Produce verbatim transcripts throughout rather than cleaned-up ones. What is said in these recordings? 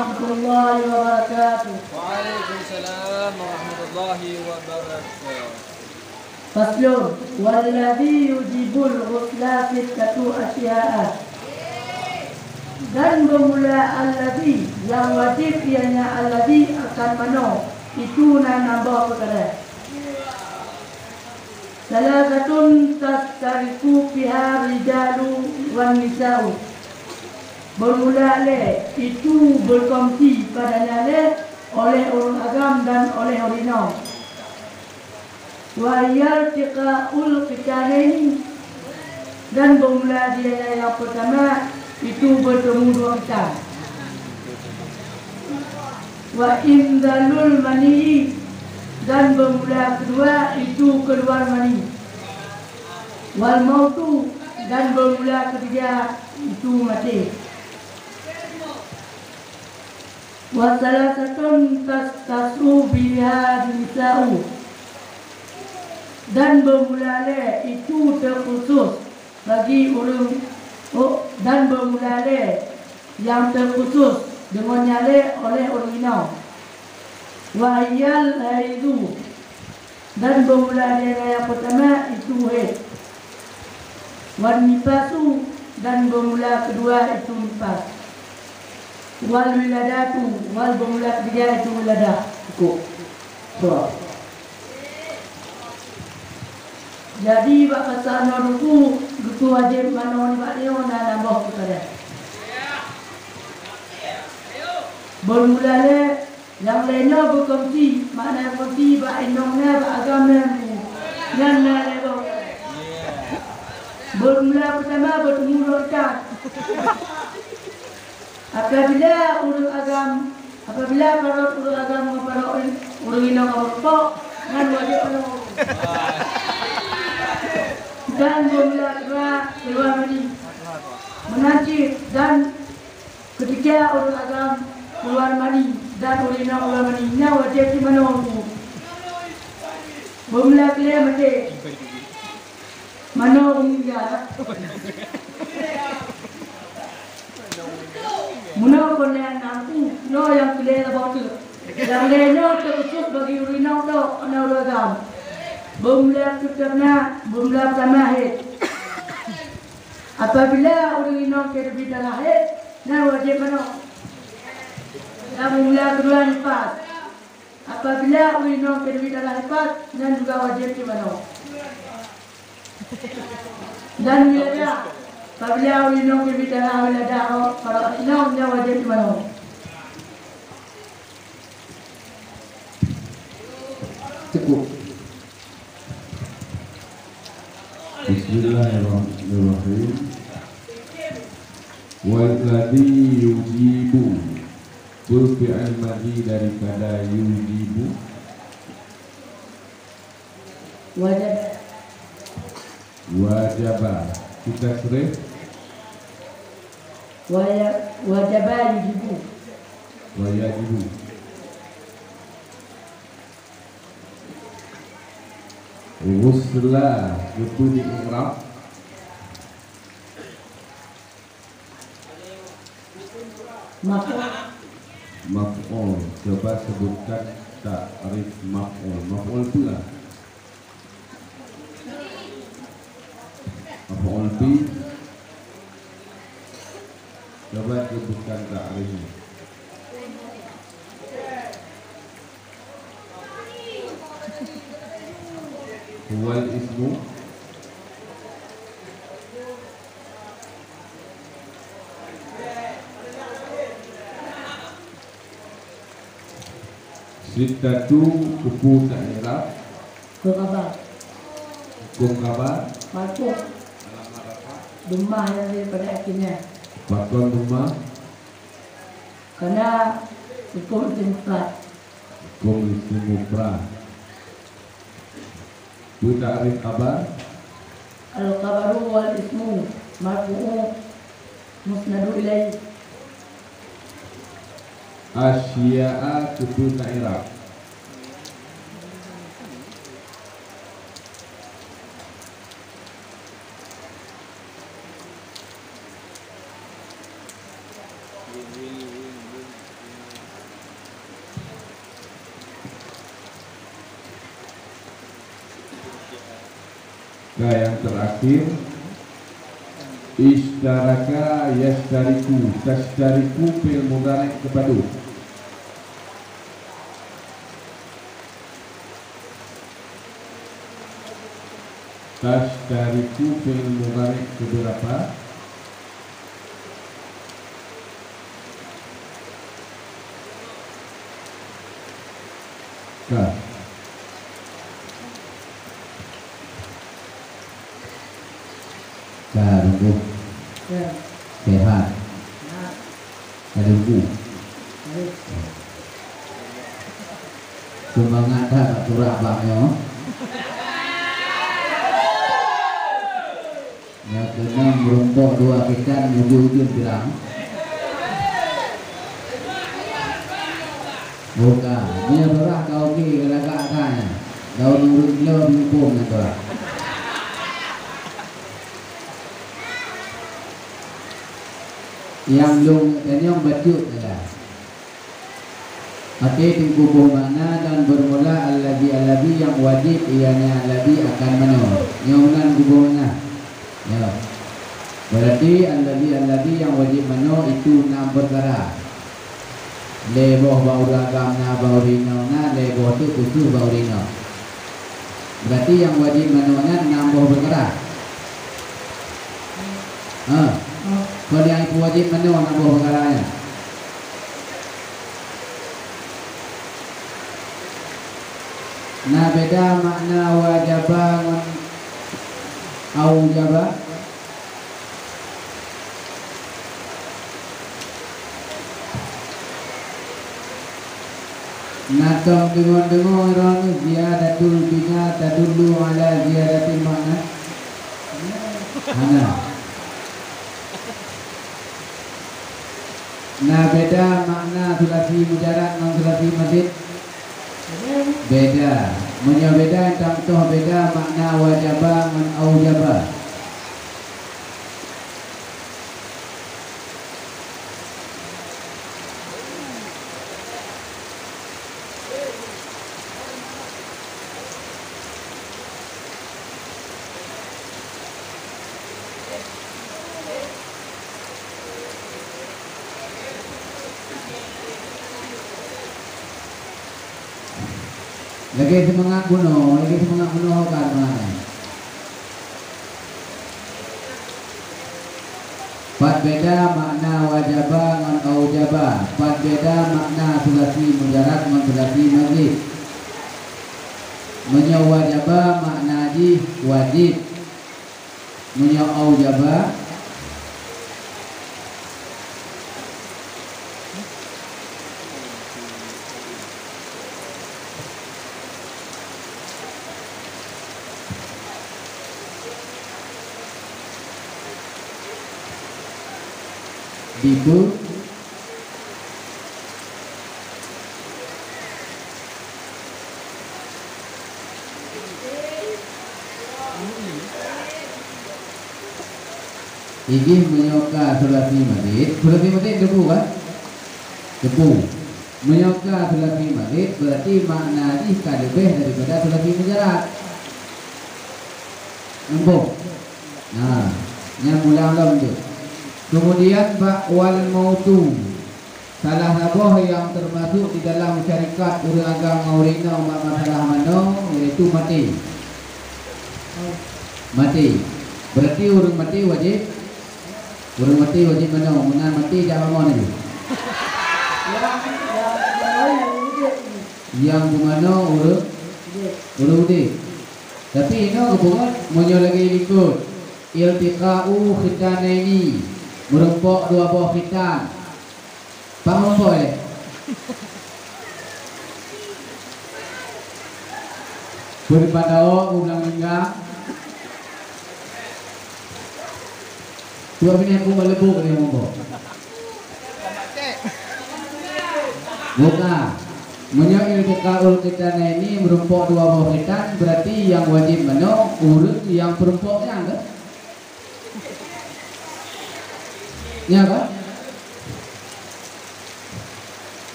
Warahmatullahi wabarakatuh. Waalaikumsalam warahmatullahi wabarakatuh. Faslun, walladzi yujibul ghusla sittatu asya'a. Dan beumula alladzi, nyang wajéb ianya alladzi akan manoe, itu na nam boh peukara. Salasatun yashtariku fiha rijalu wan nisa'u. Beumula lé, itu beukongsi padanya lé oleh ureuëng agam dan oleh ureuëng inong. Wa hiya iltiqa'ul khitanaini, dan beumula di ayat nyang peutama itu beutemu dua khitan. Wa inzalul mani, dan beumula keudua itu keuluar mani. Wal mautu, dan beumula keutiga itu maté. Wa salasatun yakhtassu biha nisa'u, dan beumula lé itu teukhusos bagi ureuëng, oh, dan beumula lé nyang teukhusos deungon nyan lé oleh ureuëng inong. Wa hiyal haidu, dan beumula di ayat nyang peutama itu hét. Wan nifasu, dan beumula keudua itu nifas. Wal wiladatu, wal beumula keutiga itu wiladah. Cukup. Surah. Jadi bak masa nyoe Teungku, geupeuwajéb manoe nibak nyoe na nam boh peukara. Beumula lé, nyang lhée nyoe beukongsi, makna kongsi bak inong na bak agam na. Nyan na lhée boh. Beumula peutama beutemu lôn that. Apabila ureuëng agam, apabila parot ureuëng agam ngon parot ureuëng inong ka meureumpok, nyan wajéb manoe. Dan beumula keudua keuluar mani. Meunan cit dan keutika ureuëng agam keuluar mani dan ureuëng inong keuluar mani, nyan wajéb jimanoe. Beumula keulhée maté. Manoe ureuëng inong. Meunoe kon lé aneuëk, nyoe nyang keulhée saboh teuk. Nyang lhée nyoe teukhusos bagi ureuëng inong tok, hana ureuëng agam. Beumula teutap na, beumula peutama hét. Apabila ureuëng inong ka teubiet darah hét, nyan wajéb manoe. Dan beumula keudua nifas. Apabila ureuëng inong ka teubiet darah nifas, nyan juga wajéb jimanoe. Dan wiladah, apabila ureuëng inong ka teubiet darah wiladah, para inong nyan wajéb jimanoe. Cukup. Bismillahirrahmanirrahim. Walladzi yujibu. Peue fi'il madhi daripada yujibu? Wajab. Wajaba. Kita sereh. Waya-, wajaba yujibu. Wayajibu. Ghusla, geupeu di i'rab. Maf'ul. Maf'ul. Coba sebutkan takrif maf'ul. Maf'ul peue? Maf'ul bih. Coba sebutkan takrifnya. Huwal ismu. Sittatu, keupeue ta i'rab? Keu khabar. Huköm khabar. Marfu'. Alamat rafa'. Dhammah nyang daripada akhirnya. Pakon dhammah? Karena huköm isim mufrad. Huköm isim mufrad. Peue takrif khabar? Al-khabaru huwal ismu marfu'u musnadu ilaih. Asya'a keupeue ta i'rab? Yang terakhir, isytaraka yashtariku, tashtariku fi'il mudhari' keupadu. Tashtariku fi'il mudhari' keubeurapa? Ka. Ka, Teungku. Ya. Sehat. Sehat. Ka Teungku. Baik. Seumangat that bak surat bak nyoe. Nyang keunong meurumpok dua kitab menuju ujeuen pirang. Bukan, meunyoe surah ka oke, ka lagak that nyan. Daun ureueng kilo dihuköm nyan surah. Nyang lôn tanyong bacut adalah, até teungku boh makna dan bermula allazi, allazi nyang wajéb, ianya allazi akan manoe. Nyoe meunan kuboh makna. Ya. Berarti allazi, allazi nyang wajéb manoe itu nam peukara. Lhèe boh bak ureueng agam na, bak ureueng inong na, lhèe boh teuk khusos bak ureueng inong. Berarti nyang wajéb manoe nyan nam boh peukara. Ha. Kon nyang ipeuwajéb manoe nam boh peukara nyan. Na beda makna wajaba ngon aujaba? Na tom deungoe-deungoe droeneuh ziyadatul bina tadullu ala ziyadatil makna? Hana. Na beda makna sulasi mujarad ngon sulasi mazid? Beda. Meunyoe beda, contoh beda makna wajaba ngon aujaba. Lagèe seumangat bunoe, lagèe seumangat bunoe ho ka seumangat nyan. Pat beda makna wajaba ngon aujaba, pat beda makna sulasi mujarad ngon sulasi mazid. Meunyoe wajaba makna jih wajéb. Meunyoe aujaba, dipeu-, Ideh meunyoe ka sulasi mazid, sulasi mazid teupeu kan? Teupeu. Meunyoe ka sulasi mazid, berarti makna jih ka leubeh daripada sulasi mujarad. Muphom? Nah, nyan mulang lom tu. Kemudian bak wal mautu. Salah saboh nyang teumasok di dalam syarikat ureueng agam ngon ureueng inong bak masalah manoe, yaitu maté. Maté. Berarti ureueng maté wajéb, ureueng maté wajéb manoe. Meunan maté jak bak mon laju. Nyang beumanoe ureueng, ureueng udép. Tapi inoe geupeugah meunyoe lagèe likot, iltiqa'u khitanaini, meurumpok dua boh khitan. Paham apa, eh? Daripada awak ulang lingga. Dua bini aku melebu ni ngomong. Bukan. Meunyoe iltiqa'ul khitanaini meurumpok dua boh khitan, berarti nyang wajéb manoe ureueng nyang peurumpok nyan, kan? Nya kan?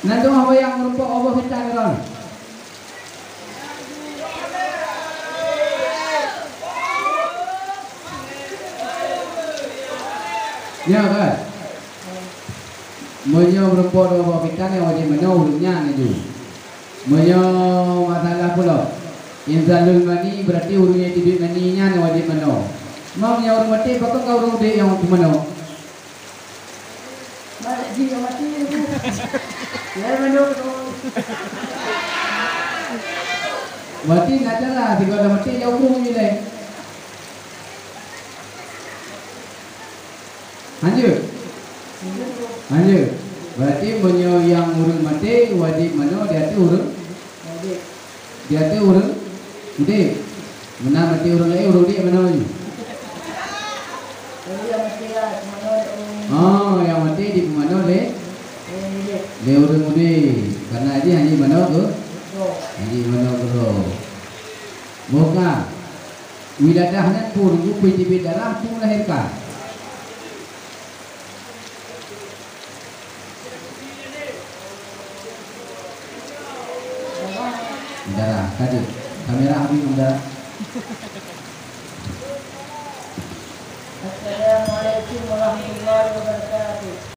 Nah, tu apa nyang meurumpok Allah minta ke orang? Nyoe kan? Meunyoe meurumpok dua boh bitan nyang wajéb manoe ureueng nyan laju. Meunyoe masalah pulo, inzalul mani, berarti ureueng nyang teubiet mani nyan nyang wajéb manoe. Meunyoe ureueng maté, pakon ka ureueng udép nyang manoe? Malah jih nyang maté tu. Ya, manoe tu. Berarti nak cara, sigoe dah maté, ya ureueng je lé. Hanjeuet? Hanjeuet. Berarti meunyoe nyang ureueng maté wajéb manoe di ateueh ureueng? Di ateueh ureueng udép. Meunan maté ureueng laén, ureueng udép manoe jih? Oh, nyang maté dipeumanoe lé, lé ureueng udép. Karena jih hana jimanoe keu, hana jimanoe keu roh. Boh ka. Wiladah nyan peue, ureueng peue teubiet darah, peue melahirkan? Darah, ka jeuet. Kamera habéh ngon darah. Assalamualaikum warahmatullahi wabarakatuh.